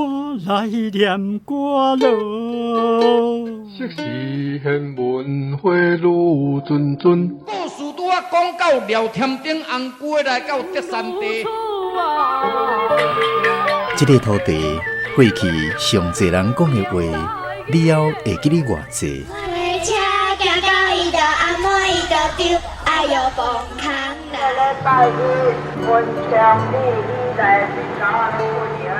我來念歌囉。昔時玄文花愈谆谆。故事拄仔講到廖添丁紅龜來到德山地。這个土地過去上濟人講的話，你猶會記得偌濟？火車行到伊就按摩伊就丟，哎喲崩空啦！禮拜一，文昌里以來比較的過年啊。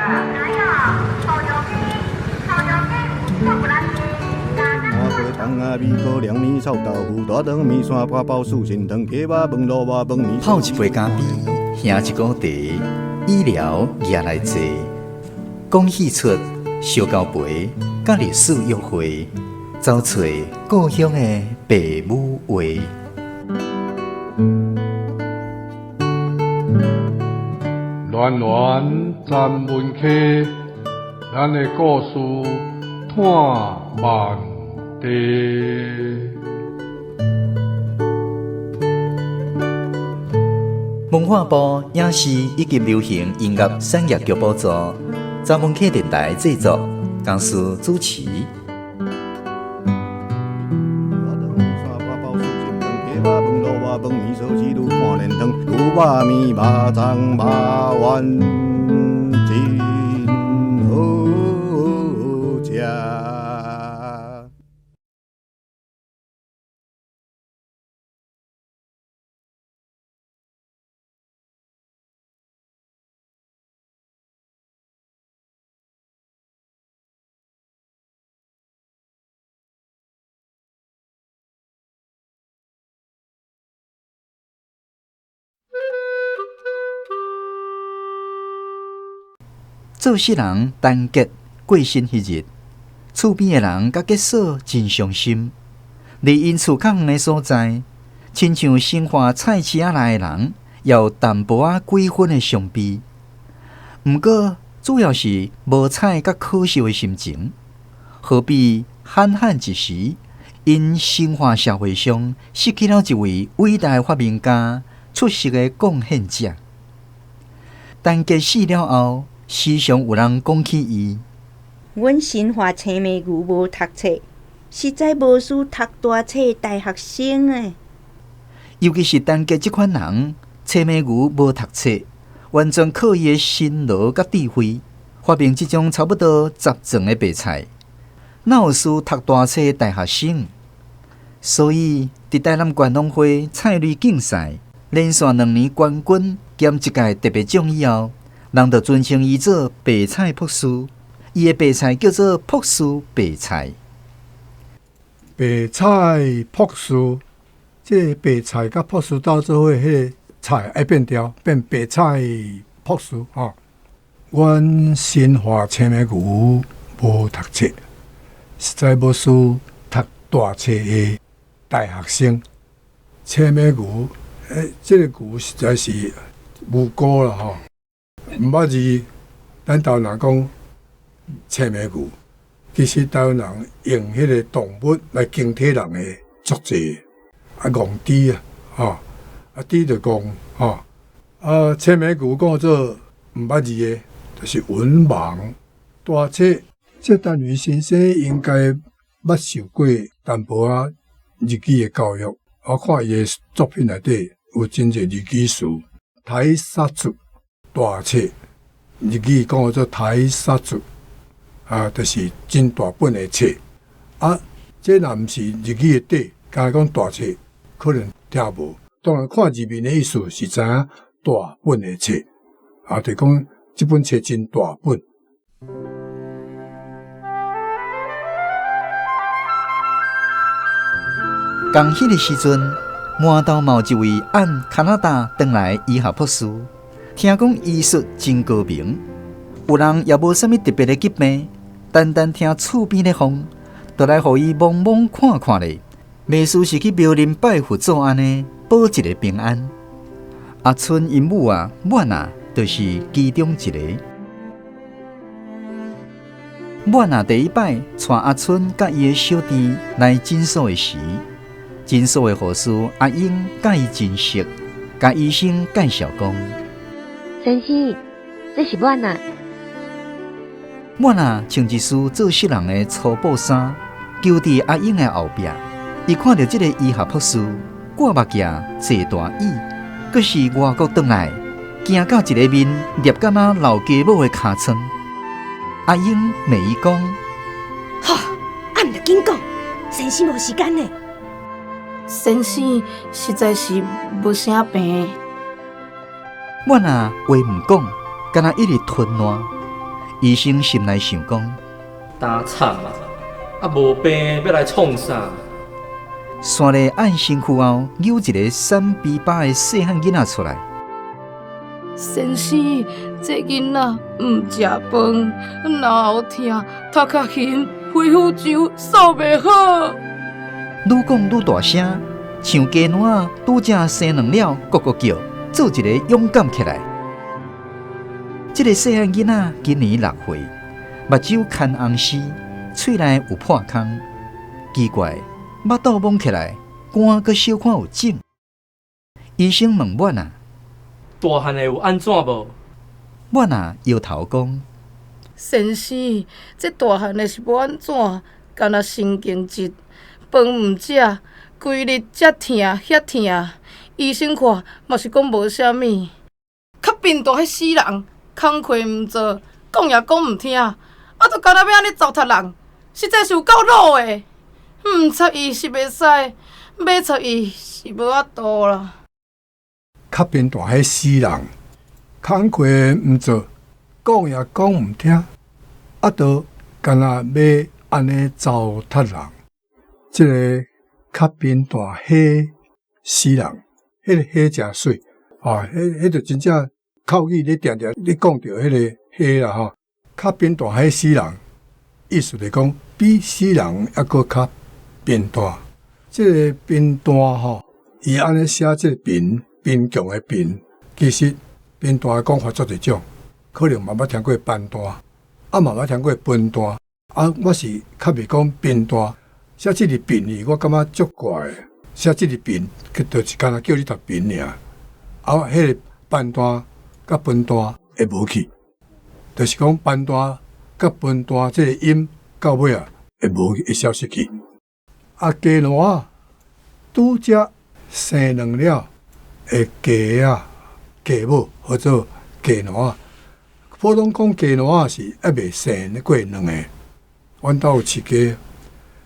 泡一杯咖啡，喝一壺茶，醫療也來坐，講戲出燒交陪，佮歷史約會，走揣故鄉的爸母話。戀戀三文溪，咱的故事伴萬地。文化部影視以及流行音樂產業局補助，查文溪電台製作，公司主持。做事人陳杰過身彼日，厝邊的人佮杰嫂真傷心。佇𪜶厝較遠的所在，親像新化菜市仔內的人，也有淡薄仔幾分的傷悲。毋過主要是無彩佮可惜的心情。好比罕罕一時，𪜶新化社會上失去了一位偉大的發明家、出色的貢獻者。陳杰死了後，時常有人講起伊。阮新化青梅牛無讀冊，實在無輸讀大冊的大學生欸。尤其是陳杰這款人，青梅牛無讀冊，完全靠伊的辛勞佮智慧，發明這種差不多十層的白菜，哪有輸讀大冊的大學生？所以，佇台南縣農會菜類競賽連續兩年冠軍兼一屆特別獎以後，人就尊稱伊做白菜博士，伊的白菜叫做博士白菜。白菜博士，這个白菜佮博士鬥做伙，彼个菜愛變調，變白菜博士吼。阮新化青梅牛無讀冊，實在無輸讀大冊的大學生。青梅牛，這个牛實在是無辜啦吼。毋捌字，咱台灣人講青梅牛，其實台灣人用彼个動物來形體人的足濟，啊，戇豬啊，吼，啊，豬就戇，吼，啊，青梅牛講做毋捌字的，就是文盲。大冊，這陳維先生應該捌受過淡薄仔日語的教育，我看伊的作品內底有真濟日語詞，台沙子。大冊日語講做大冊，啊，就是真大本的冊。啊，這若毋是日語的底，敢若講大冊，可能聽無。當然看字面的意思是知影大本的冊，啊，就講這本冊真大本。仝彼个時陣，滿島嘛有一位按加拿大轉來醫學博士。聽講醫術真高明，有人也無啥物特別的疾病，單單聽厝邊咧風，就來予伊摸摸看看咧，袂輸是去廟林拜佛祖按呢，保一个平安。阿春𪜶母啊，滿啊，就是其中一個。滿啊，第一擺帶阿春佮伊的小弟來診所的時，診所的護士阿英佮伊真熟，共醫生介紹講。先生，這是滿啊。满仔穿一束做穡人的粗布衫，勼佇阿英的後壁。伊看著這个醫學博士，掛目鏡，坐大椅，閣是外國轉來，驚甲一个面捏敢若老家母的尻川。阿英罵伊講：吼，啊毋著緊講，先生無時間呢。先生實在是無啥病。滿仔話毋講，敢若一直吞爛。醫生心內想講：擔慘啊！啊無病欲來創啥？紲咧按身軀後扭一个瘦逼巴的細漢囡仔出來。先生，這囡仔毋食飯，嚨喉疼，頭殼痕，皮膚癢，嗽袂好。愈講愈大聲，像雞卵仔拄才生卵了，咕咕叫，做一个勇敢起來。這个細漢囡仔今年6歲，目睭牽紅絲，喙內有破空，奇怪，腹肚摸起來，肝閣小可有腫。醫生問滿仔：大漢的有按怎無？滿仔搖頭講：先生，這大漢的是無按怎，干焦神經質，飯毋食，規日遮疼遐疼，醫生看嘛是講無啥物。較貧惰彼死人，工課毋做，講也講毋聽，啊，就干焦欲按呢糟蹋人，實在是有夠魯的。毋插伊是袂使，欲插伊是無法度啦。較貧惰彼死人，工課毋做，講也講毋聽，啊，就干焦欲按呢糟蹋人。這个較貧惰彼死人，彼个彼誠媠，啊，彼就真正口語你定定你講著彼个彼啦吼。較貧惰彼死人，意思就講比死人猶閣較貧惰。這个貧惰吼，伊按呢寫這个貧貧窮的貧，其實貧惰的講法足濟種，可能嘛捌聽過貧惰，啊嘛捌聽過貧惰，啊我是較袂講貧惰。寫這个貧字，我感覺足怪的。寫這个貧，佢就是干焦叫你讀貧爾。啊，彼个貧惰佮貧惰會無去，就是講貧惰佮貧惰這个音到尾啊會無去，會消失去。啊，雞卵仔拄才生卵了的雞仔、雞母號做雞卵仔。普通講雞卵仔是猶未生過卵的，阮兜有飼雞。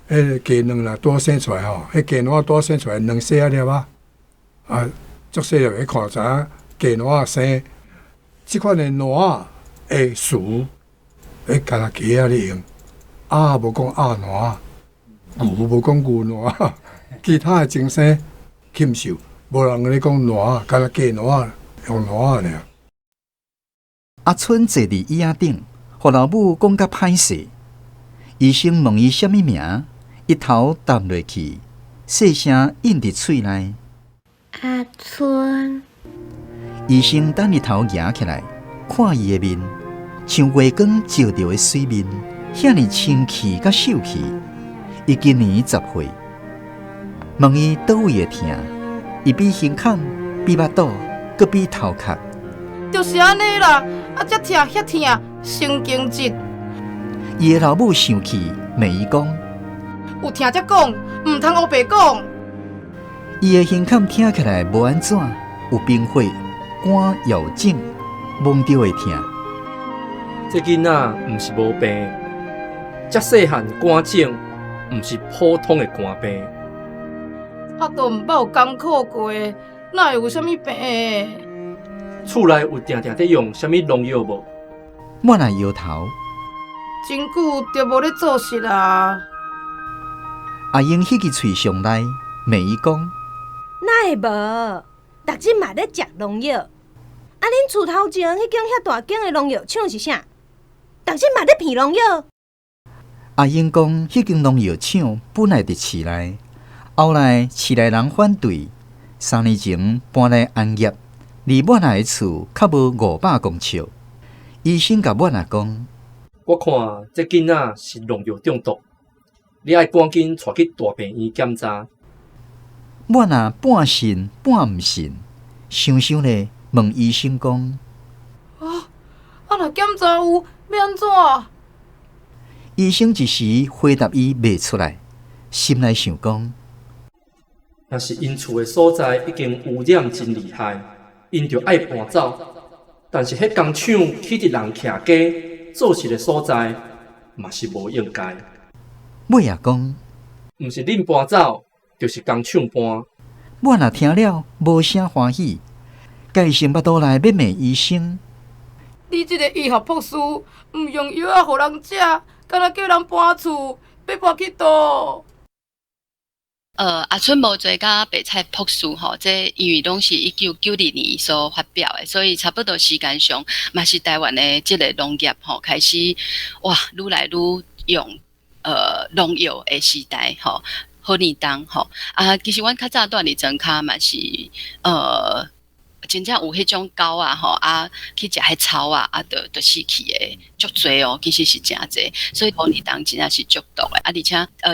彼个雞卵若拄生出來吼，彼雞卵仔拄生出來卵細仔粒仔，啊，足細粒，彼看就知影雞卵仔生。這款的卵仔的詞，彼干焦雞仔咧用，鴨無講鴨卵，牛無講牛卵，其他的眾生禽獸，無人咧講卵仔，干焦雞卵仔用卵仔爾。阿春坐佇椅仔頂，予老母講甲歹勢。醫生問伊啥物名，伊頭澹落去，細聲應佇喙內。阿春。醫生等伊頭舉起來，看伊的面，像月光照著的水面，遐爾清氣佮秀氣。伊今年10歲，問伊佗位會疼，伊比胸坎，比腹肚，閣比頭殼。就是按呢啦，啊，遮疼遐疼，神經質。伊的老母生氣，罵伊講：有疼才講，毋通烏白講。伊的胸坎疼起來無按怎，有冰火，肝也有腫，摸著會疼。這囡仔毋是無病，遮細漢肝腫，毋是普通的肝病。啊，都毋捌有艱苦過，哪會有啥物病？厝內有定定佇用啥物農藥無？滿仔搖頭。真久就無咧做穡啦。阿英彼支喙上來，罵伊講：哪會無？逐日嘛咧食農藥。啊，恁厝頭前彼間遐大間的農藥廠是啥？逐日嘛咧噴農藥。阿英講，彼間農藥廠本來佇市內，後來市內人反對，3年前搬來安業，離滿仔的厝較無500公尺。醫生共滿仔講：我看這囡仔是農藥中毒，你愛趕緊帶去大病院檢查。滿仔半信半毋信，想想咧，問醫生講：啊，啊若檢查有，欲按怎？醫生一時回答伊袂出來，心內想講：若是𪜶厝的所在已經污染真厲害，𪜶就愛搬走。但是彼工廠起佇人徛家做事的所在，嘛是無應該。尾仔講，毋是恁搬走，就是工廠搬。我若聽了無啥歡喜，改成腹肚內欲罵醫生。你這个醫學博士，毋用藥仔予人食，敢若叫人搬厝，欲搬去佗？阿春無濟佮白菜博士吼，這因為攏是1992年所發表的，所以差不多時間上嘛是台灣的這個農業吼開始哇，愈來愈用農藥的時代吼，好年冬吼啊，其實阮較早蹛佇莊跤嘛是真正有彼種狗啊吼啊去食彼草啊啊，就死去的足濟哦，其實是誠濟，所以好年冬真正是足毒的啊，而且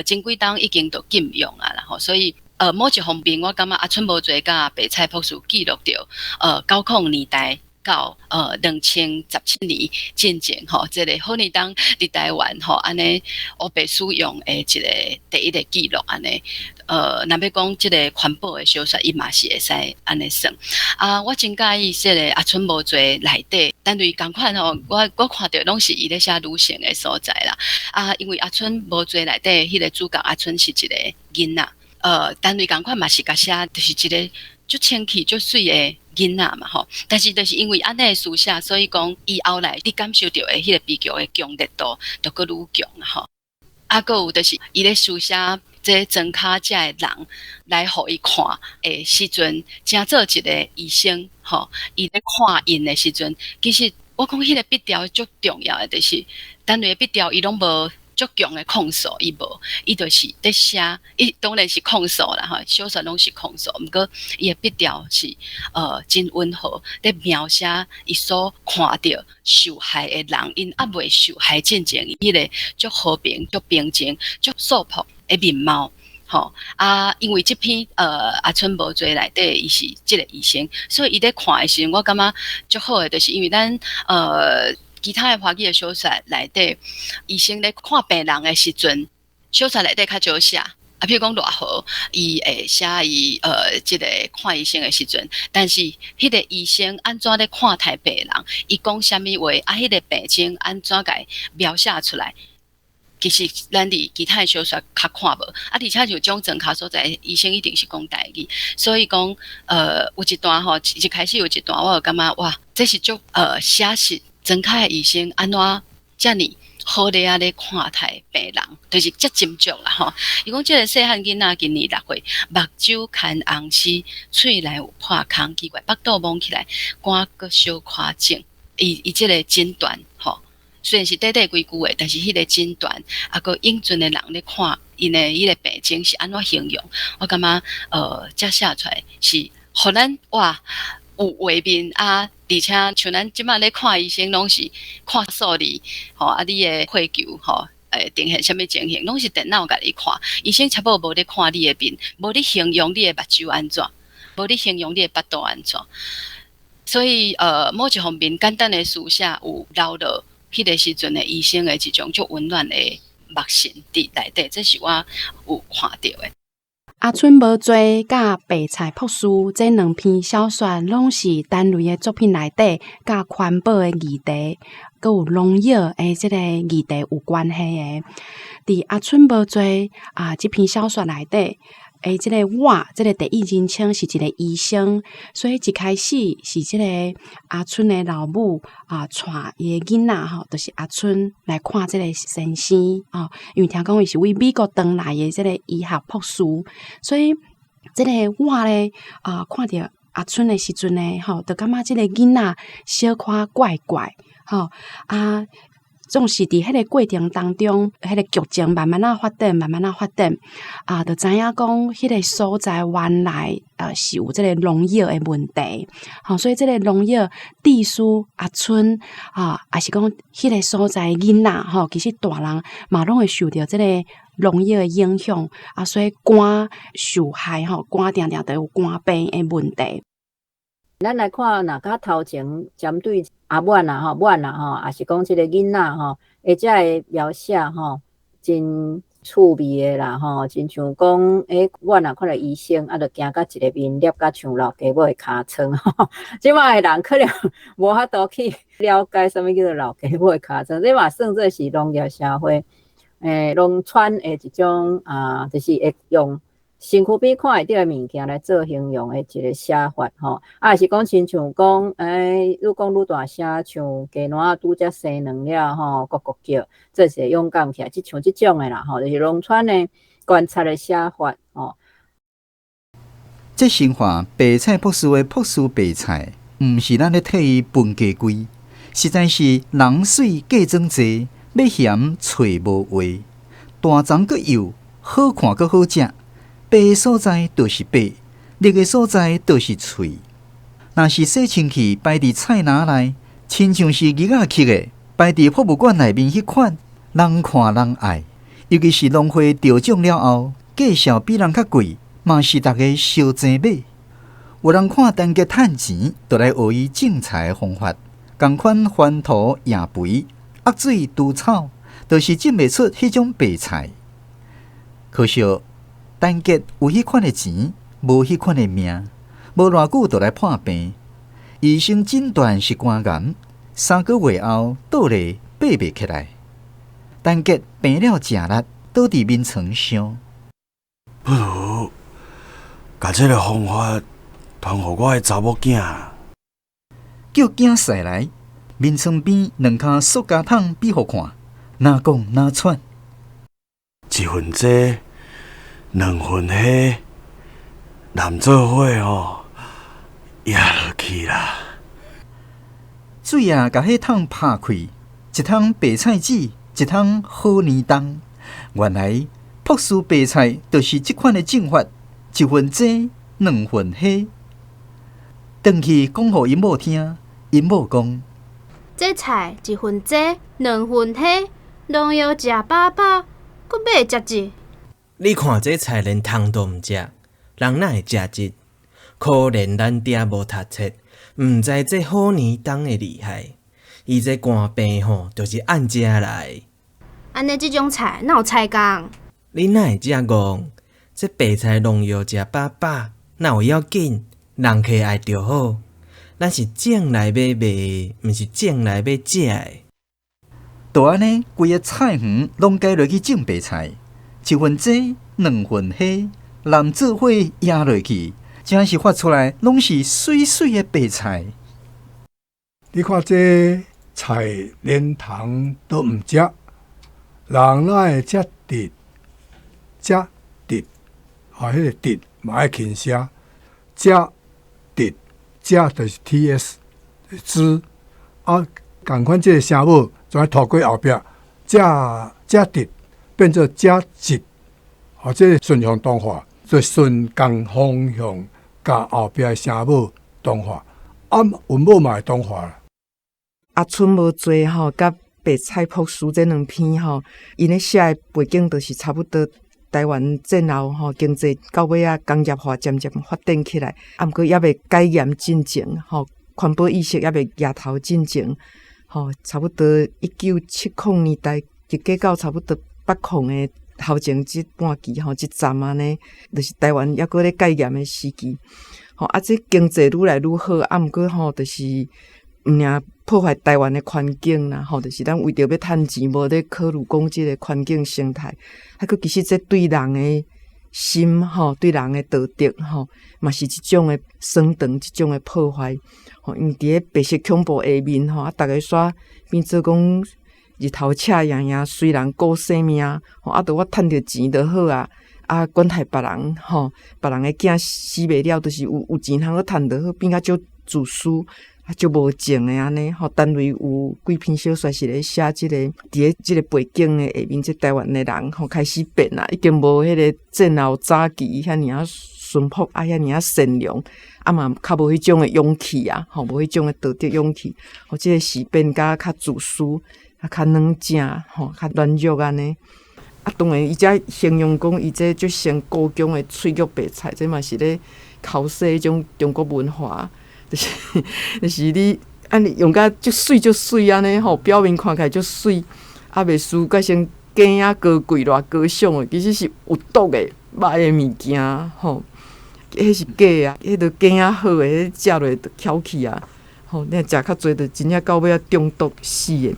前幾冬已經都禁用啊啦吼，所以某一方面我感覺阿春無濟佮白菜博士記錄著90年代到2017年進前吼，這個好年冬佇台灣吼按呢烏白使用的一個第一个記錄按呢。若欲講這個環保的小說，伊嘛是會使按呢算。啊，我真佮意這個阿春無濟內底，但對仝款吼，我看著攏是伊咧寫女性的所在啦。啊，因為阿春無濟內底彼個主角阿春是一個囡仔，單位仝款嘛是共寫，就是一個足清氣、足媠的囡仔嘛吼。但是就是因為按呢的書寫，所以講伊後來你感受著的彼個悲劇的強烈度，就閣愈強吼。啊，閣有就是伊咧書寫這莊跤遮的人來予伊看的時陣，成做一個醫生吼，伊咧看𪜶的時陣，其實我講彼個筆調足重要的，就是單位的筆調伊攏無足強的控訴，伊無，伊就是咧寫，伊當然是控訴啦吼，小說攏是控訴，毋過伊的筆調是真溫和，咧描寫伊所看著受害的人，𪜶猶未受害進前，彼個足和平、足平靜、足素樸的面貌，吼啊！因為這篇阿春無濟內底，伊是這個醫生，所以伊咧看的時陣，我感覺足好的，就是因為咱其他的華語的小說內底，醫生咧看病人的時陣，小說內底較少寫。啊，譬如講賴和，伊會寫伊這個看醫生的時陣，但是彼個醫生按怎咧看待病人，伊講啥物話，啊，彼個病情按怎共描寫出來，其實咱佇其他的小說較看無。啊，而且就種莊跤所在，醫生一定是講台語，所以講有一段吼，一開始有一段，我就感覺哇，這是足寫實。莊跤的醫生按怎遮爾好咧仔咧看待病人，就是遮斟酌啦吼。伊講這个細漢囡仔今年6歲，目睭牽紅絲，喙內有破空，奇怪，腹肚摸起來肝閣小可腫。伊這个診斷吼，雖然是短短幾句話，但是彼个診斷啊，閣應陣的人咧看𪜶的彼个病症是按怎形容，我感覺這寫出來是予咱哇有畫面啊！而且像咱這擺咧看醫生，攏是看數字，吼啊，你的血球吼，呈現啥物情形，攏是電腦共你看。醫生差不多無咧看你的面，無咧形容你的目睭按怎，無咧形容你的腹肚按怎。所以某一方面簡單的書寫有留落彼个時陣的醫生的一種足溫暖的目神佇內底，這是我有看著的。阿春無濟佮白菜博士這兩篇小說，攏是陳雷的作品內底佮環保的議題，閣有農藥的這个議題有關係的。佇阿春無濟啊這篇小說內底，的這个我，這个第一人稱是一个醫生，所以一開始是這个阿春的老母啊，帶伊的囡仔吼，就是阿春來看這个先生啊，因為聽講伊是佇美國轉來的這个醫學博士，所以這个我咧啊，看著阿春的時陣呢，吼，就感覺這个囡仔小可怪怪，吼啊。總是佇彼個過程當中，彼個劇情慢慢仔發展，慢慢仔發展，啊，就知影講彼個所在原來是有這個農藥的問題，吼，所以這個農藥致使阿春啊，抑是講彼個所在囡仔吼，其實大人嘛攏會受著這個農藥的影響，啊，所以肝受害吼，肝定定都有肝病的問題。咱來看，若較頭前針對阿滿啊吼，滿啊吼，抑是講這个囡仔吼，會遮的描寫吼，真趣味的啦吼，親像講，我若看著醫生，啊，就驚甲一个面凹甲像老家母的尻川吼。這擺的人可能無法度去了解啥物叫做老家母的尻川，這嘛算做是農業社會，農村的一種啊，就是會用身軀邊看會著的物件來做形容的一個寫法吼。啊，是講親像講，愈講愈大聲，像雞卵仔拄才生卵了吼，咕咕叫，這是會勇敢起來，這像這種的啦吼，就是農村的觀察的寫法吼。這神話白菜博士的博士白菜，毋是咱咧替伊分家規，實在是人媠假裝濟，欲嫌揣無話，大欉閣幼，好看閣好食。白的所在就是白，綠的所在就是翠。若是洗清氣擺佇菜籃內，親像是魚仔刻的，擺佇博物館內面彼款，人看人愛。尤其是農會著獎了後，價數比人較貴，嘛是逐家相爭買。有人看陳杰趁錢，就來學伊種菜的方法，仝款翻土掖肥、壓水除草，就是種袂出彼種白菜。可惜。陳杰有彼款的錢，無彼款的命，無偌久就來破病。醫生診斷是肝癌，3個月後倒咧爬袂起來。陳杰病了誠力，倒佇眠床上。不如共這个方法傳予我的查某囝。叫囝婿來，眠床邊兩跤塑膠桶比予看，若講若喘。一份這，兩份彼，攬做伙吼，掖落去啦。水仔共彼桶拍開，一桶白菜籽，一桶好年冬。原來朴素白菜就是這款的種法，一份這，兩份彼。轉去講予𪜶某聽，𪜶某講：這菜一份這，兩份彼，農藥食飽飽，閣欲食質。你看這菜連蟲都毋食，人哪會食質？可憐咱爹無讀冊，毋知這好年冬的厲害。伊這肝病吼，就是按這來。按呢，這種菜哪有菜工？你哪會遮戇？這白菜農藥食飽飽，哪有要緊？人客愛就好。咱是種來欲賣，毋是種來欲食的。就按呢，規个菜園攏改落去種白菜，一份這，兩份彼，攬做伙掖落去，真是發出來攏是媠媠的白菜。你看這菜連蟲都毋食，人哪會食直？食直，啊，彼個直嘛愛輕聲，食直，食就是 T S 之啊，仝款這个聲母就愛拖過後壁，食食直變做食直，啊，這个順向同化，就順仝方向共後壁的聲母同化，啊，韻母嘛會同化啦。阿春無濟吼，佮白菜博士這兩篇吼，𪜶咧寫的背景就是差不多台灣戰後吼，經濟到尾仔工業化漸漸發展起來，啊，毋過猶未解嚴進前吼，環保意識猶未抬頭進前吼，差不多1970年代，一過到差不多80的頭前這半期吼，這站按呢，就是台灣猶閣咧解嚴的時期，吼啊，這經濟愈來愈好，啊，毋過吼，就是毋爾破壞台灣的環境啦，吼，就是咱為著欲趁錢，無咧考慮講這个環境生態，啊，閣其實這對人的心吼，對人的道德吼，嘛是一種的損斷，一種的破壞。吼，因為佇咧白色恐怖下面吼，啊，逐个煞變做講日頭赤炎炎，隨人顧性命，吼，啊，著我趁著錢就好啊，啊，管害別人吼，別人的囝死袂了，就是有有錢通閣趁就好，變較足自私。啊，足無情的按呢吼，陳雷有幾篇小說是咧寫這个佇咧這个背景的下面，這台灣的人吼開始變啦，已經無彼个戰後早期遐爾仔淳樸啊，遐爾仔善良，啊嘛較無彼種的勇氣啊，吼，無彼種的道德勇氣，吼，這個是變甲較自私，啊，較軟正，吼，較軟弱按呢。啊，當然伊遮形容講伊這足像故宮的翠玉白菜，這嘛是咧剾洗彼種中國文化。就是就是你按呢用甲足媠足媠按呢吼，表面看起來足媠，啊，袂输改成羹仔高贵偌高尚的，其实是有毒的歹的物件吼。彼是假啊，彼个羹仔好的，彼食落就翘去啊，吼，你若食较济，就真正到尾仔中毒死的。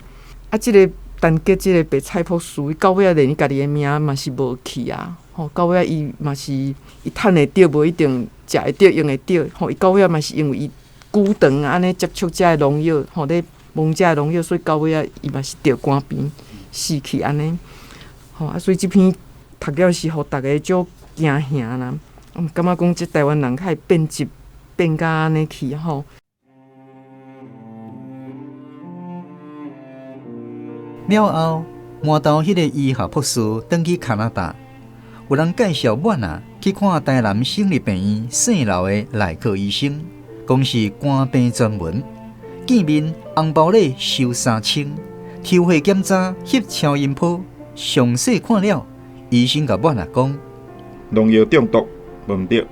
啊，这个陈杰这个白菜博士，伊到尾仔连伊家己的命嘛是无去啊，吼，到尾仔伊嘛是伊趁会著，无一定食会著、用会著，吼，伊到尾仔嘛是因为伊久长按呢接触遮的农药，吼，咧摸遮的农药，所以到尾仔伊嘛是著肝病死去按呢。吼啊，所以这篇读了是予逐家足惊吓啦，感觉讲这台湾人较会变质变甲按呢去吼。了后，馒头彼个医学博士转去加拿大，有人介绍满仔去看台南省立病院姓刘的内科医生，讲是肝病专门。见面红包礼收3000，抽血检查、翕超音波，详细看了，医生共满仔讲：农药中毒无毋对，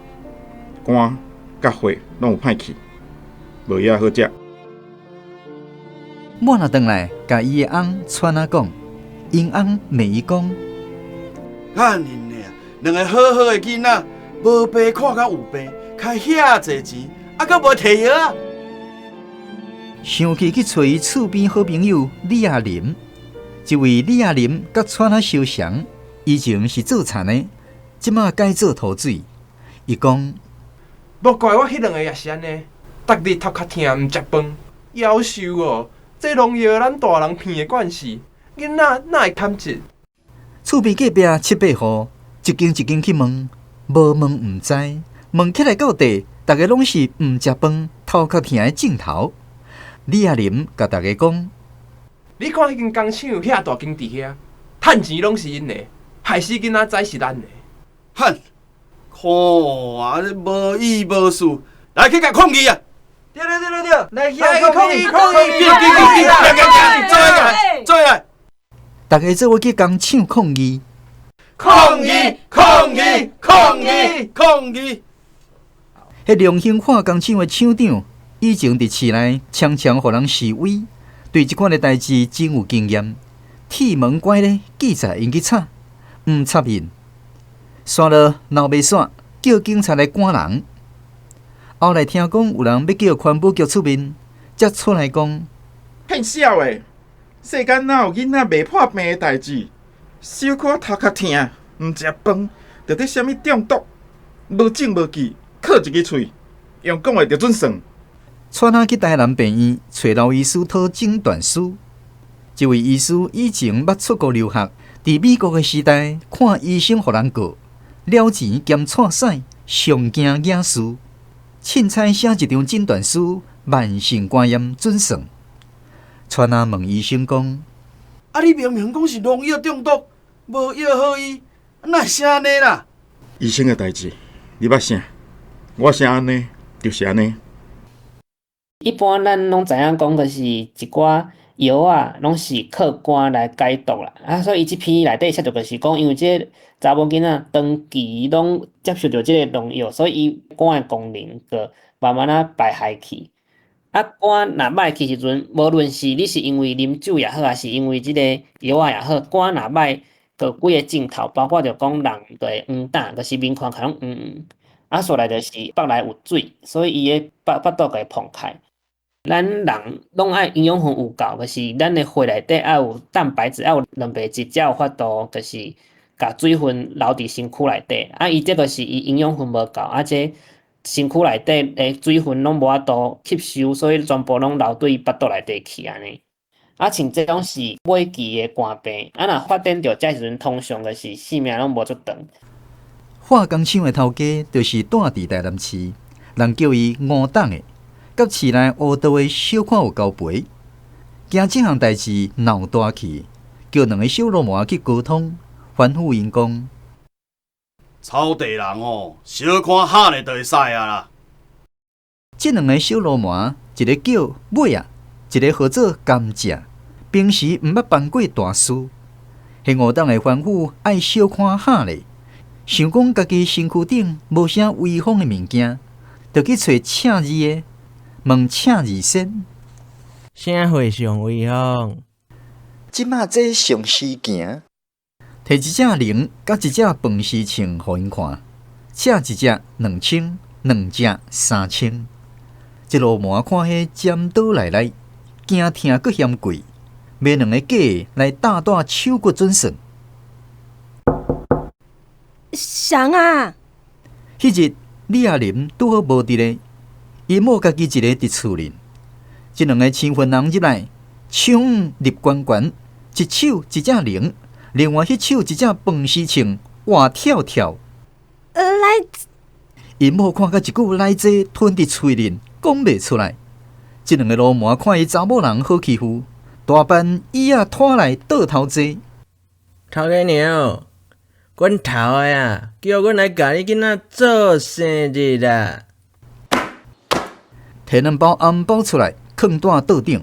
肝佮血拢有歹去，无药好食。满仔转来，共伊的翁川仔讲，𪜶翁骂伊讲：看𪜶的啊，两个好好的囡仔，无病看甲有病，开遐济钱，啊，阁无提药啊！想起去揣伊厝边好朋友李亚林，这位李亚林佮川仔相像，以前是做田的，这马改做土水。伊讲：无怪我彼两个也是按呢，逐日头壳疼，毋食饭，夭寿哦！这农药咱大人闻会惯势，囡仔哪会堪质？厝边隔壁七八户，一间一间去问，无问毋知，问起来到底，逐家拢是毋食饭、头壳疼的症头。李亚林共逐家讲：你看彼间工厂遐大间伫遐，趁钱拢是𪜶的，害死囡仔知是咱的。哼，看啊，你无义无事，来去共抗议啊！对对对对对，来去抗议抗议！紧紧紧，行行行，做来做来！逐家做伙去工厂抗议，抗议抗议抗议抗议！彼良兴化工厂的厂长以前伫市内常常予人示威，对这款的代志真有经验。铁门关咧，记者𪜶去插，毋插应，煞落闹袂散，叫警察来赶人。后来听讲有人欲叫环保局出面，才出来讲：骗痟的，世间哪有囡仔袂破病的代志？小可头壳疼，毋食饭，就得啥物中毒，无证无据，靠一支喙，用讲的就准算。川仔去台南病院揣刘医师讨诊断书。这位医师以前捌出国留学，伫美国的时代看医生予人告，了钱兼掣屎，上惊惹事。凊彩写一张诊断书，慢性肝炎准算。川仔问医生讲：啊，你明明讲是农药中毒，无药好医，哪会写按呢啦？医生的代志，你捌啥？我写按呢，就是按呢。一般咱拢知影讲，就是一寡药仔拢是靠肝来解毒啦。啊，所以伊这篇内底写著就是讲，因为这个查某囡仔长期拢接受著这个农药，所以伊肝的功能就慢慢仔败害去。啊，肝若歹去时阵，无论是你是因为啉酒也好，抑是因为这个药仔也好，肝若歹，就有几个症头，包括著讲人就会黄疸，就是面看起来拢黄黄。啊，煞来就是腹内有水，所以伊的腹肚就会膨开。咱人拢爱营养分有够，就是咱的血内底爱有蛋白质，爱有蛋白质，才有法度就是共水分留伫身躯内底。啊，伊这个是伊营养分无够，啊，这身躯内底的水分拢无法度吸收，所以全部拢流对腹肚内底去按呢。啊，像这种是尾期的肝病，啊，若发展著这时阵，通常就是性命拢无足长。化工厂的头家就是住伫台南市，人叫伊吴董的。佮市内乌道的小可有交陪，惊这项代志闹大去，叫两个小流氓去沟通，吩咐𪜶讲：草地人吼，小看喊咧就会使啊啦。这两个小流氓，一个叫尾仔，一个号做甘蔗，平时毋捌办过大事。彼吴董的吩咐爱小看喊咧，想讲家己身躯顶无啥威风的物件，就去揣请字的。问请字仙，啥货上威风？這馬這上時行，提一隻鈴佮一隻飯匙秤予𪜶看，車一隻2000，兩隻3000。這鱸鰻看彼尖刀來來，驚疼閣嫌貴，買兩个假的來貼帶手骨準算。誰啊？彼日李亞林拄好無佇咧，𪜶某家己一个佇厝裡。這兩个生份人入來，手立懸懸，一手一隻鈴，另外彼手一隻飯匙秤，活跳跳。來，𪜶某看甲一句奶濟吞佇喙裡，講袂出來。這兩个鱸鰻看伊查某人好欺負，大班椅仔拖來倒頭坐。頭家娘，阮頭的啊，叫阮來共你囡仔做生日啦。提兩包紅包出來，囥佇桌頂，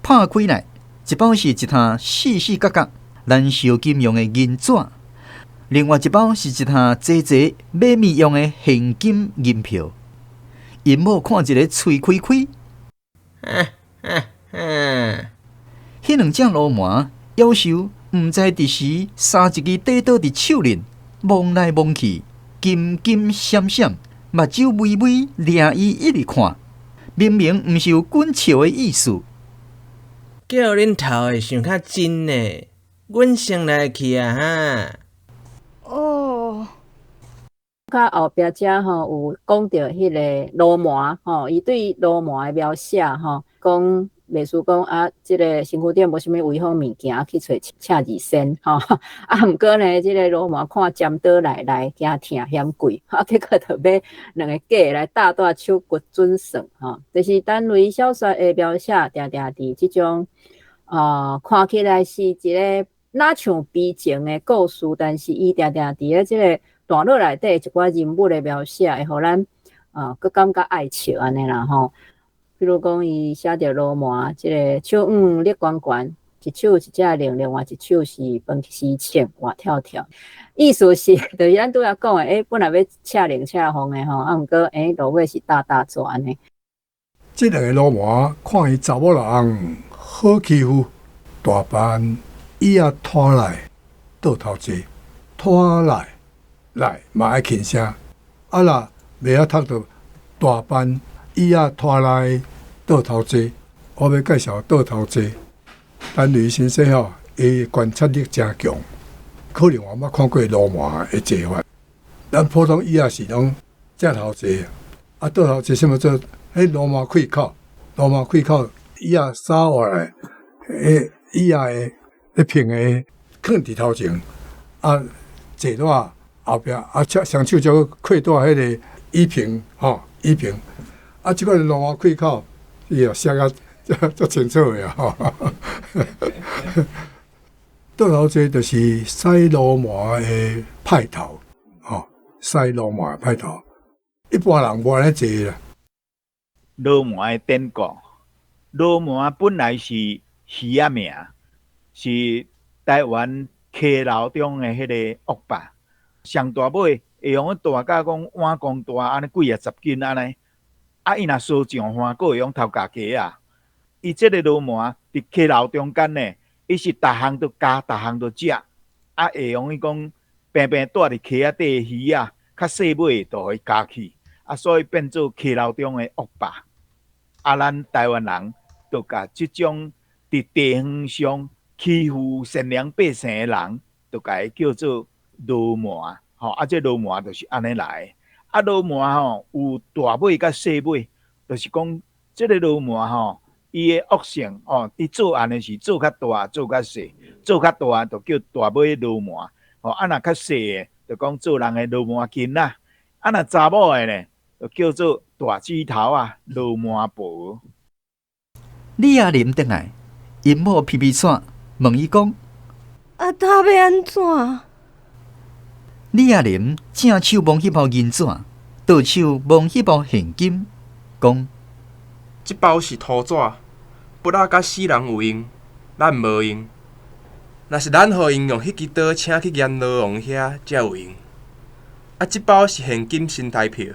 拍開來，一包是一沓四四角角咱燒金用的銀紙，另外一包是一沓濟濟買麵用的現金銀票。𪜶某看一个喙開開，彼兩隻鱸鰻夭壽，毋知佇時三一支短刀佇手裡，摸來摸去，金金閃閃，目睭微微掠伊一直看，明明毋是有滾笑的意思。叫恁頭的想較真呢，阮先來去啊哈。哦。較後壁遮吼有講著彼个鱸鰻吼，伊對鱸鰻的描寫吼，講袂輸講啊，這个身軀頂無啥物違法物件，去揣赤二仙吼。啊，毋過呢，這个鱸鰻看尖刀來來，驚疼嫌貴，啊，結果就買兩个假的來貼帶手骨準算吼。就是陳雷小說的描寫，定定佇這種看起來是一个若像悲情的故事，但是伊定定佇咧這个段落內底一寡人物的描寫，會予咱閣感覺愛笑按呢啦吼。比如講，伊寫著鱸鰻，這个手腕立懸懸，一手一隻鈴，另外一手是飯匙秤，活跳跳。意思是，就是咱拄仔講的，本來欲赤鈴赤鳳的吼，啊，毋過落尾是貼貼紙按呢。這兩个鱸鰻看伊查某人好欺負，大班椅仔拖來倒頭坐，拖來來嘛愛輕聲，啊若袂曉讀著大班椅仔拖來倒頭坐，我欲介紹倒頭坐。陳雷先生吼，伊觀察力誠強，可能我捌看過鱸鰻的坐法。咱普通椅仔是攏正頭坐，啊倒頭坐啥物做？彼鱸鰻開口，鱸鰻開口，椅仔掃下來，彼椅仔的彼平的囥佇頭前，啊坐佇後壁，啊雙手才閣扣佇彼个椅平吼，椅平。啊，這款鱸鰻開口，伊也寫甲足清楚的吼。倒頭坐就是使鱸鰻的派頭，吼，使鱸鰻的派頭，一般人無按呢坐啦。鱸鰻的典故，鱸鰻本來是魚仔名，是台灣溪流中的彼个惡霸，上大尾會用大甲講碗公大，按呢幾仔十斤按呢。啊，伊若趖上岸，閣會用頭咬雞仔。伊這个鱸鰻佇溪流中間呢，伊是逐項都咬，逐項都食。啊，會用伊講平平蹛佇溪仔底的魚仔，較細尾的就予伊咬去。啊，所以變做溪流中的惡霸。啊，咱台灣人就共這種佇地方上欺負善良百姓的人，就共伊叫做鱸鰻。吼，啊，這鱸鰻就是按呢來的。啊，鱸鰻吼有大尾佮細尾，就是講這个鱸鰻吼，伊的惡性吼，伊做案的是做較大，做較細，做較大就叫大尾鱸鰻，吼，啊若較細的，就講做人的鱸鰻囡仔，啊若查某的呢，就叫做大指頭仔鱸鰻婆。李亞林轉來，𪜶某皮皮喘，問伊講：啊，他欲按怎？李亞林正手摸彼包銀紙，倒手摸彼包現金，講：這包是塗紙，筆仔佮死人有用，咱無用。若是咱予𪜶用彼支刀請去閻羅王遐，才有用。啊，這包是現金新台票，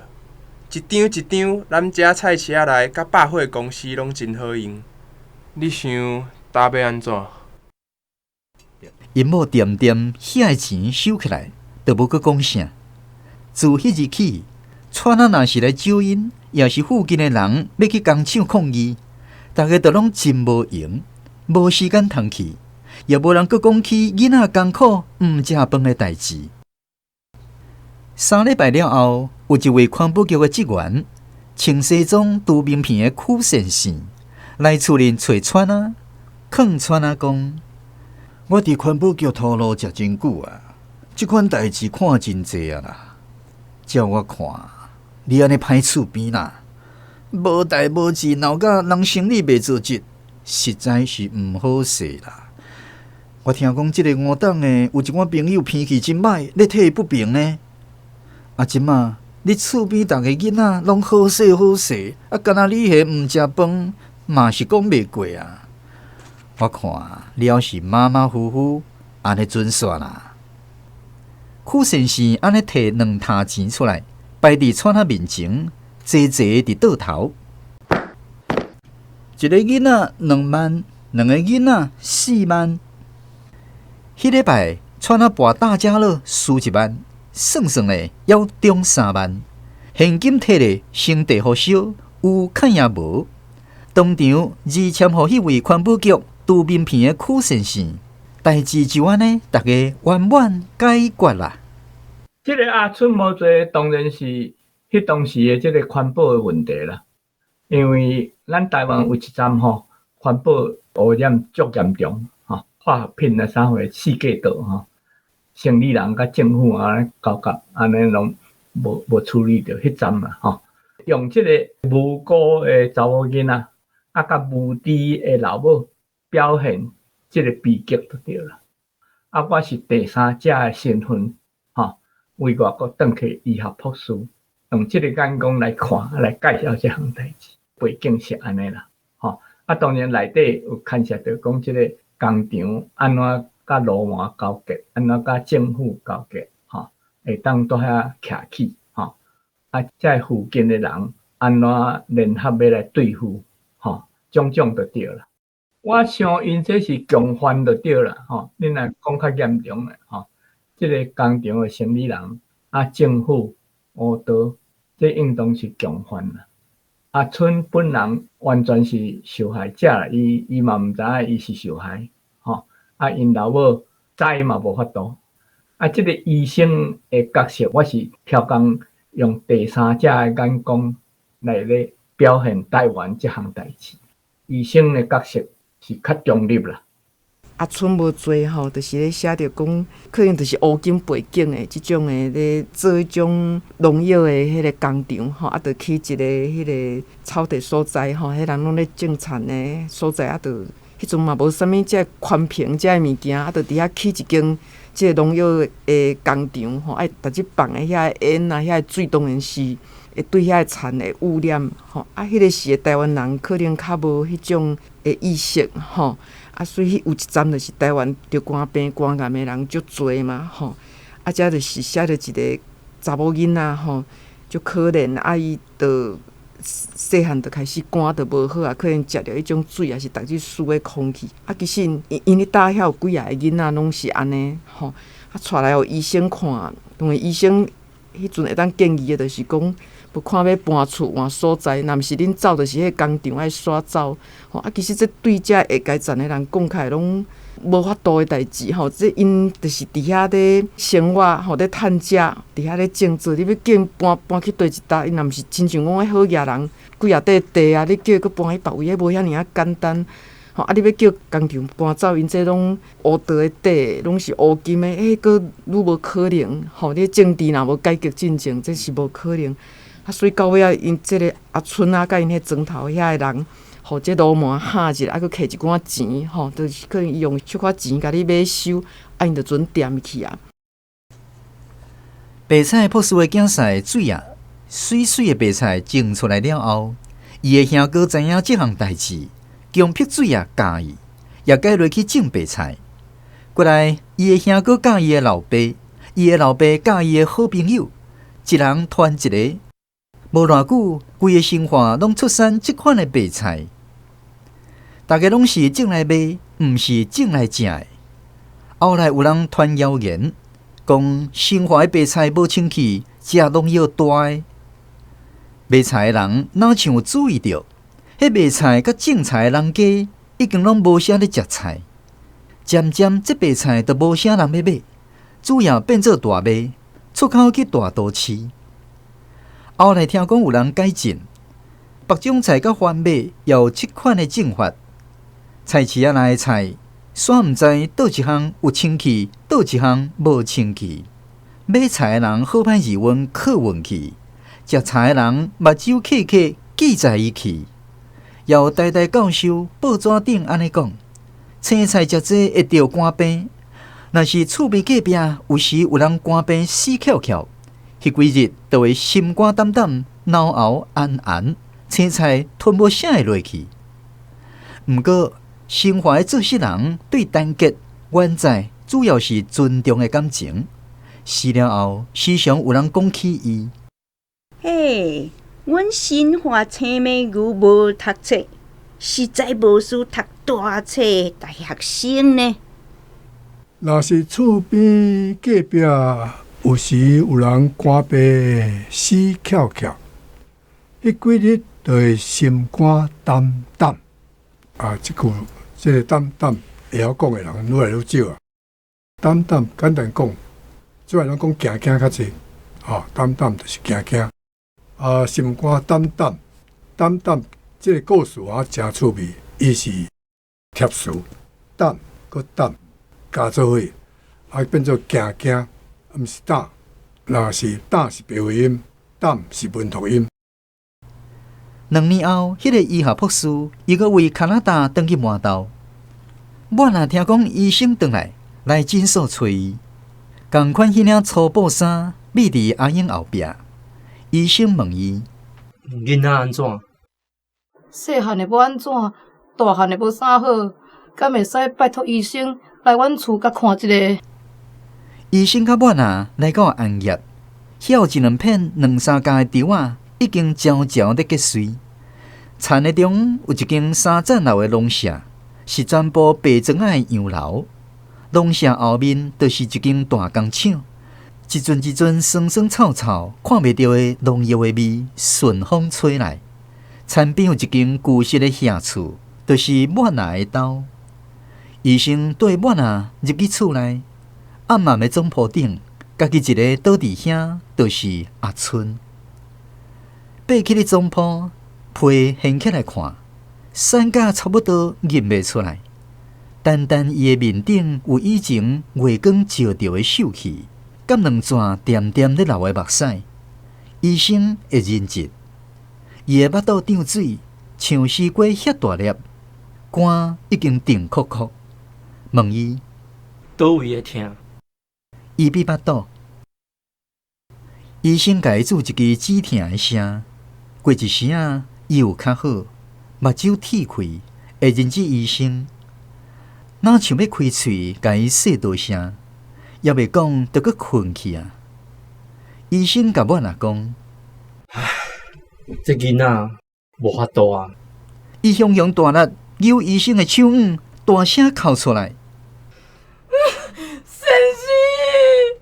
一張一張，咱遮菜市仔內佮百貨公司攏真好用。你想，今欲按怎？ 𪜶某恬恬遐个錢收起來，就無閣講啥。自彼日起，川仔若是來招𪜶，抑是附近的人欲去工廠抗議，逐家就攏真無閒，無時間通去，也無人閣講起囡仔艱苦毋食飯的代誌。3禮拜了後，有一位環保局的職員，穿西裝拄名片的曲先生來厝裡揣川仔，勸川仔講：我佇環保局頭路食真久啊，這款代誌看真濟啊啦。照我看，你按呢歹厝邊啦，無代無誌鬧甲人生理袂做質，實在是毋好勢啦。我聽講這个吳黨的有一寡朋友脾氣真歹，咧替伊不平呢。啊，這馬你厝邊逐个囡仔攏好勢好勢，啊，干焦你彼毋食飯，嘛是講袂過啊。我看你猶是馬馬虎虎，按呢準煞啦。曲先生按呢提兩疊錢出來，擺佇川仔面前，齊齊佇桌頭。一个囡仔2萬，兩个囡仔4萬。彼禮拜川仔博大家樂輸1萬，算算咧，猶中3萬。現金提咧，先遞予燒，有欠也無。當場二簽予彼位環保局拄名片的曲先生，代誌就按呢，逐家圓滿解決啦。這个阿春無做，當然是彼當時的這个環保的問題啦。因為咱台灣有一陣吼，環保污染足嚴重，吼，化學品啊啥貨四界倒吼，生理人佮政府啊交接，按呢攏無處理著彼陣啦吼。用這个無辜的查某囡仔，啊，佮無知的老母表現這个悲劇就對啦。啊，我是第三者的身份，吼，為外國轉去醫學博士，用這个眼光來看，來介紹這項代誌，背景是按呢啦，吼。啊，當然內底有牽涉著講這个工廠按怎佮鱸鰻勾結，按怎佮政府勾結，吼，會當蹛遐徛起，吼。啊，這附近的人按怎聯合欲來對付，吼，種種就對啦。我想𪜶這是共犯就對啦，吼。恁若講較嚴重的，吼，這个工廠的生理人啊，政府烏道，這應當是共犯啦。阿春本人完全是受害者啦，伊嘛毋知影伊是受害，吼。啊，𪜶老母知嘛無法度。啊，這个醫生的角色，我是超工用第三者的眼光來咧表現台灣這項代誌。醫生的角色是較中立啦。阿春無做吼，就是咧寫著講，可能就是烏金背景的這種的咧做彼種農藥的彼个工廠吼，啊，就去一个彼个草地所在吼，彼人攏咧種田的所在，啊，就彼陣嘛無啥物這寬頻這个物件，啊，就佇遐起一間這个農藥的工廠吼，愛逐日放的遐个煙啊，遐个水當然是會對遐个田會污染吼。啊，彼个時的台灣人可能較無彼種的意識吼。啊，所以有一站就是台灣著肝病、肝癌的人足濟嘛，吼。啊，這就是寫著一个查某囡仔吼，足可憐啊，伊就細漢就開始肝就無好啊，可能食著彼種水，抑是逐日輸的空氣。啊，其實𪜶𪜶搭遐有幾仔个囡仔攏是按呢，吼。啊，帶來予醫生看，當然醫生彼陣會當建議的，就是講，無看欲搬厝換所在，若毋是恁走，就是彼个工廠愛徙走。吼啊，其實這對這下階層的人講起來攏無法度的代誌吼。這𪜶就是佇遐咧生活，吼咧趁食，佇遐咧種作。你欲叫𪜶搬搬去佗一搭，𪜶若毋是親像講彼好額人幾若塊地啊，你叫伊閣搬去別位，彼無遐爾仔簡單。吼啊！你欲叫工廠搬走，𪜶這攏烏道的底，攏是烏金的，彼閣愈無可能。吼，你政治若無改革進前，這是無可能。啊，所以到尾仔，𪜶這个阿春仔佮𪜶彼莊頭遐个人，予這鱸鰻嚇一下，啊，閣摕一寡錢，吼，就是可能伊用小可錢共你買收，啊，𪜶就準踮去啊。白菜博士的囝婿水啊，媠媠的白菜種出來了後，伊的兄哥知影這項代誌，強迫水仔教伊，也改落去種白菜。過來，伊的兄哥教伊的老爸，伊的老爸教伊的好朋友，一人傳一个。無偌久，規个新化攏出產這款的白菜。逐家攏是種來賣，毋是種來食的。後來有人傳謠言，講新華的白菜無清氣，食農藥大的。賣菜的人若像有注意著，彼賣菜佮種菜的人家已經攏無啥咧食菜，漸漸這白菜就無啥人欲買，主要變做大賣，出口去大都市。後來聽講有人改進，白種菜佮番麥也有這款的種法。菜市仔內的菜，煞毋知佗一項有清氣，佗一項無清氣。買菜的人好歹二問靠運氣，食菜的人目睭瞌瞌記在伊去。也有台大教授報紙頂按呢講：青菜食濟會著肝病，若是厝邊隔壁有時有人肝病死翹翹，彼幾日就會心肝膽膽、腦喉絚絚，青菜吞無啥會落去。毋過，新華的做事人對陳杰、阮在主要是尊重的感情。死了後，時常有人講起伊。嘿，阮新華青美牛無讀冊，實在無輸讀大冊的大學生呢。若是厝邊隔壁有時有人肝病死翹翹，彼幾日就會心肝膽膽。啊，這句這个膽膽會曉講的人愈來愈少啊。膽膽簡單講，這擺攏講驚驚較濟，吼，膽膽就是驚驚。啊，心肝膽膽膽膽，這个故事啊誠趣味，伊是疊詞，膽閣膽加做伙，啊變做驚驚，毋是膽，若是膽是白話音，膽是文讀音。兩年後，彼个醫學博士又閣為加拿大轉去磨豆。我若聽講醫生轉來，來診所揣伊，仝款彼領粗布衫，覕佇阿英後壁。醫生問伊：囡仔按怎？細漢的無按怎，大漢的無啥好，敢會使拜託醫生來阮厝共看一下？醫生佮滿仔來到暗業，遐有一兩片兩三家的稻仔已經焦焦咧結穗。田的中有一間三層樓的農舍，是全部白磚仔的洋樓。農舍後面就是一間大工廠，一陣一陣酸酸臭臭、看袂著的農藥的味順風吹來。田邊有一間舊式的瓦厝，就是滿仔的兜。醫生帶滿仔入去厝內，暗暗的總鋪頂，家己一个倒佇遐，就是阿春。爬起咧總鋪，被掀起來看，瘦甲差不多認袂出來。單單伊的面頂有以前月光照著的秀氣，佮兩撮恬恬咧流的目屎。醫生會認得，伊的腹肚漲水，像絲瓜遐大粒，肝已經定硞硞。問伊佗位會疼？伊比腹肚。醫生共伊注一支止疼的聲，過一時仔，伊有較好，目睭鐵開，會認得醫生。若像欲開喙，共伊說多聲，猶未講，就閣睏去啊！醫生共滿仔講：唉，這囡仔無法度啊！伊雄雄大力揪醫生的手腕，大聲哭出來。先生，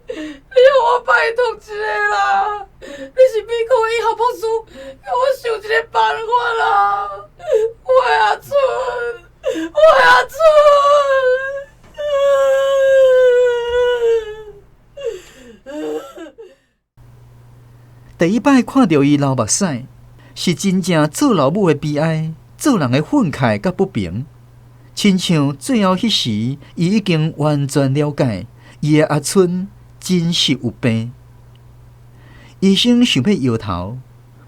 你予我拜託一下啦！你是美國的醫學博士，共我想一个辦法啦！我的阿春，我的阿春。第一擺看著伊流目屎，是真正做老母的悲哀，做人的憤慨佮不平。親像最後彼時，伊已經完全了解，伊的阿春真實有病。醫生想欲搖頭，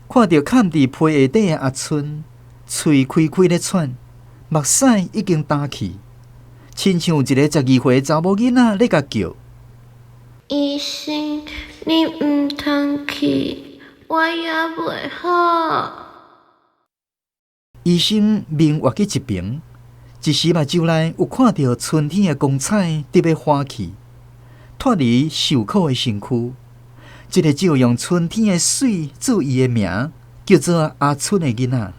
看著崁佇被下底的阿春，喙開開咧喘，目屎已經焦去，親像一个12歲查某囡仔咧共叫。醫生，你毋通去，我猶袂好。醫生面倚去一爿，一時目睭內有看著春天的光彩得欲花去，脫離受苦的身軀。這个借用春天的水做伊的名，叫做阿春的囡仔。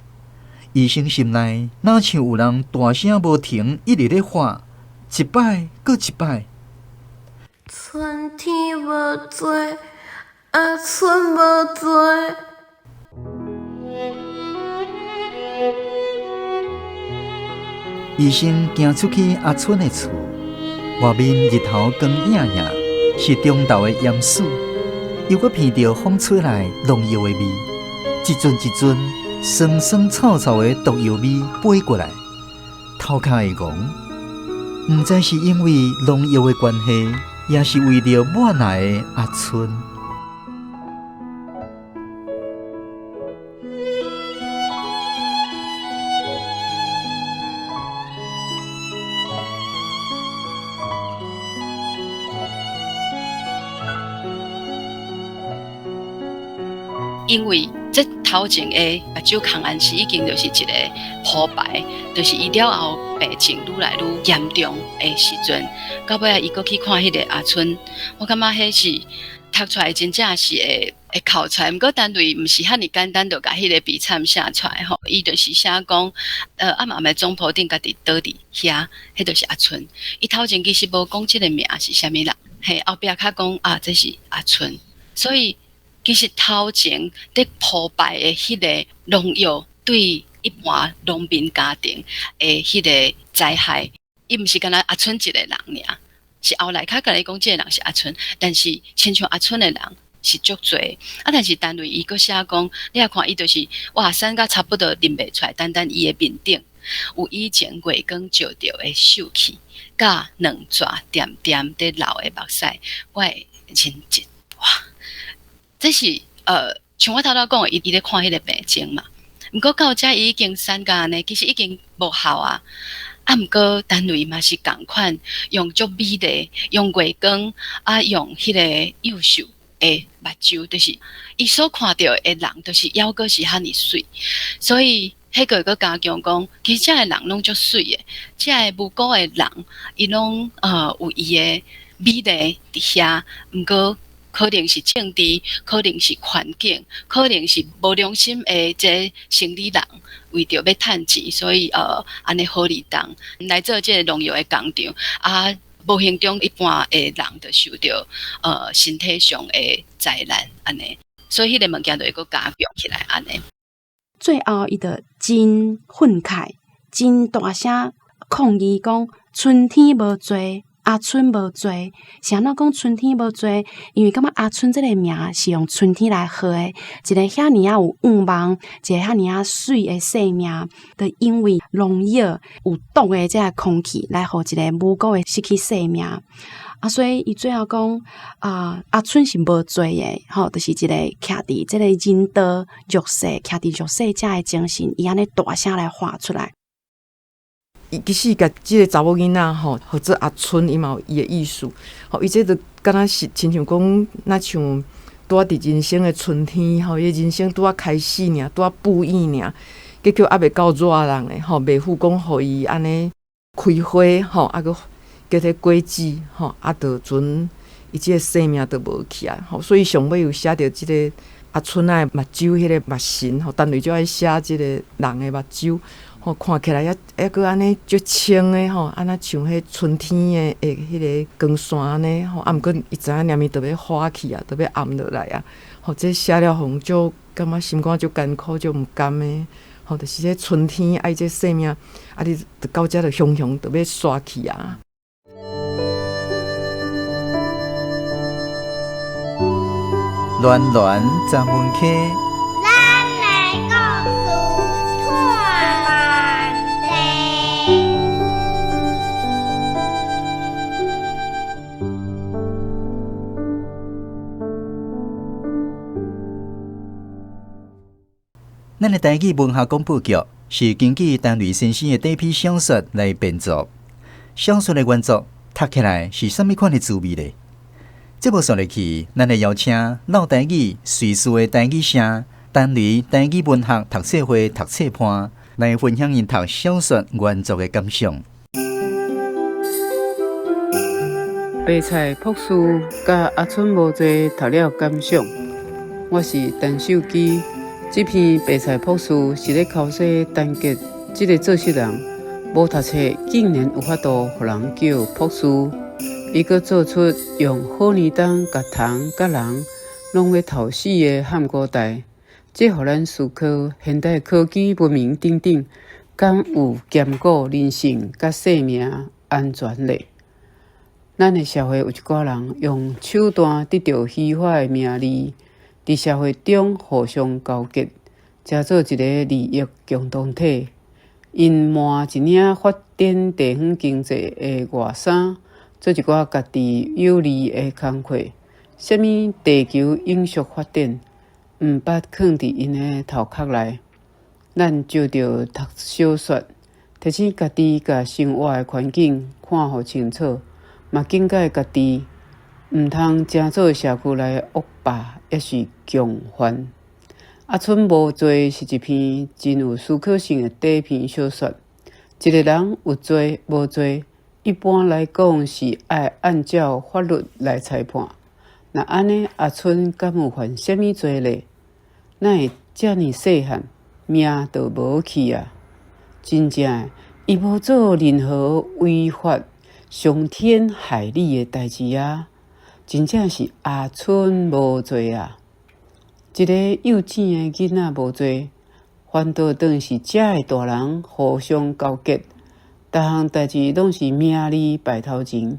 醫生心內若像有人大聲無停，一直咧喊，一擺閣一擺。春天無罪，阿春無罪。醫生行出去阿春的厝，外面日頭光映映，是中晝的炎暑，又閣鼻著風吹來農藥的味，一陣一陣酸酸臭臭的毒藥味飛過來，頭殼會戇。毋知是因為農藥的關係，也是為著滿來的阿春。因為這頭前的目睭空暗是已經就是一個鋪排，就是伊了後病情愈來愈嚴重的時陣，到尾仔伊閣去看彼個阿春，我感覺彼是讀出來真正是會哭出來。毋過單位毋是遐爾簡單，就共彼個悲慘寫出來吼。伊就是寫講，暗暗的總鋪頂家己倒佇遐，彼就是阿春。伊頭前其實無講這個名是啥物人，嘿，後壁較講啊，這是阿春，所以。其實頭前佇鋪排的彼個農藥對一般農民家庭的彼個災害，伊毋是干焦阿春一個人爾，是後來較共你講這個人是阿春，但是親像阿春的人是足濟啊。但是單位伊閣寫講，你若看伊就是哇，瘦甲差不多認袂出來，單單伊的面頂有以前月光照著的秀氣，佮兩撮恬恬佇流的目屎，我會認得哇。這是像我頭拄講的，伊咧看彼個病情嘛。毋過到遮伊已經瘦甲按呢，其實已經無效啊。啊，毋過單位嘛是仝款，用足美麗，用月光啊，用彼個幼秀的目睭，就是伊所看著的人，就是猶閣是遐爾媠。所以，彼個閣加強講，其實遮的人攏足媠的，遮的無辜的人，伊攏有伊的美麗佇遐，毋過。可能是政治，可能是環境，可能是無良心的這生理人，為著欲趁錢，所以按呢好利當來做這個農藥的工廠，啊，無形中一般的人就受著身體上的災難按呢，所以彼個物件就會閣加強起來按呢。最後，伊就真憤慨，真大聲抗議講：春天無罪。阿春無罪，是按怎講春天無罪？因為感覺阿春這個名是用春天來號的，一個遐爾仔有願望，一個遐爾仔媠的生命，就因為農藥有毒的這個空氣來予一個無辜的失去生命。啊，所以伊最後講啊，阿春是無罪的，吼，就是一個徛佇這個人道弱勢，徛佇弱勢者的精神，伊按呢大聲來喊出來。伊其實共這個查某囡仔吼，號做阿春，伊嘛有伊的意思。吼，伊這就敢若是親像講，若像拄仔佇人生的春天吼，伊人生拄仔開始爾，拄仔布意爾，結果猶未夠熱人的吼，袂赴講予伊按呢開花吼，啊閣結彼果子吼，啊，就陣伊這個生命就無去啊。吼，所以上尾有寫著這個阿春仔的目睭，彼個目神吼，單位就愛寫這個人的目睭。吼，看起來猶猶閣按呢足清的吼，啊若像彼春天的彼个光線按呢吼，啊毋過伊知影連伊就欲花去啊，就欲暗落來啊，吼，這寫了予人足感覺心肝足艱苦，足毋甘的，吼，就是這春天愛這生命，啊你就到遮就雄雄就欲煞去啊。暖暖十分溪。咱的故事托万地。咱的台語文學廣播劇是根據陳雷先生的短篇小說來編作，小說的原作讀起來是啥物款的滋味呢？節目煞落去，咱會邀請老台語瑞士的台語社陳雷台語文學讀冊會讀冊伴來分享𪜶讀小說原作的感想。白菜博士佮阿春無濟讀了感想，我是陳秀基。這篇白菜博士是咧剾洗陳杰這个做事人，無讀冊竟然有法度予人叫博士。伊閣做出用好年冬共虫佮人攏欲刍死的汉古代，這予咱思考現代科技文明等等，敢有兼顧人性佮生命安全咧？咱的社會有一寡人用手段得著虛華的名利，佇社會中互相勾結，成做一个利益共同體。𪜶瞞一領發展地方經濟的外衫，做一寡家己有利的工課。啥物地球永續發展，毋捌囥佇𪜶的頭殼內。咱藉著讀小說，提醒家己共生活的環境看予清楚，嘛警戒家己毋通成做社區內的惡霸，抑是共犯。阿春無罪是一篇真有思考性的短篇小說。一个人有罪無罪，一般來講是愛按照法律來裁判。若按呢，阿春敢有犯啥物罪咧？哪會遮爾細漢，命就無去啊？真正，伊無做任何違法、傷天害理的代誌啊！真正是阿春無罪啊！一个幼稚的囡仔無罪，反倒當是遮的大人互相勾結，逐項代誌攏是名利擺頭前。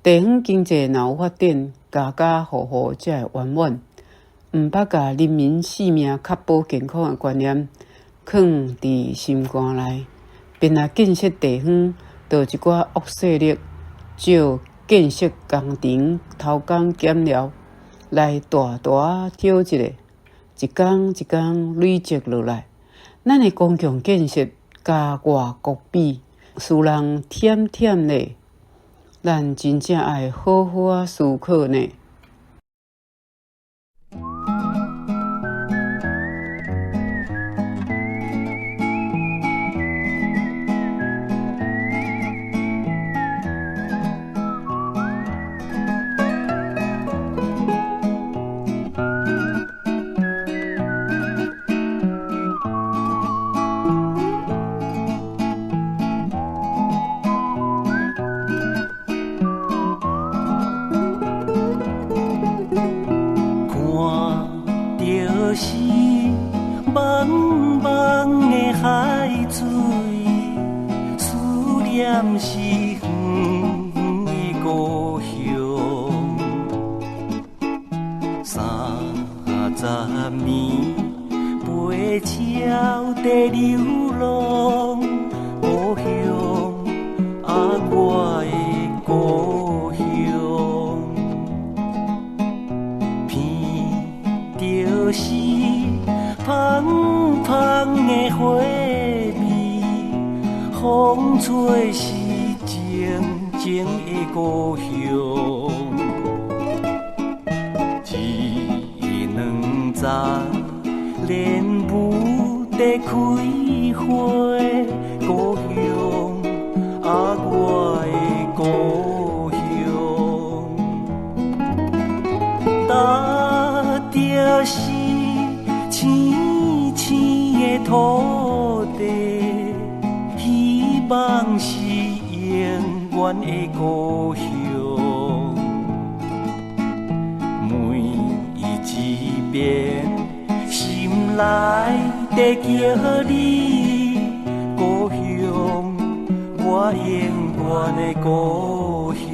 地方經濟若有發展，家家戶戶才會圓滿。毋捌共人民性命確保健康的觀念囥佇心肝內，便來建設地方，就一寡惡勢力，借建設工程偷工減料，來大大挑一下，一工一工累積落來，咱的公共建設佮外國比，使人忝忝咧。咱真正愛好好仔思考呢。我永遠的故鄉。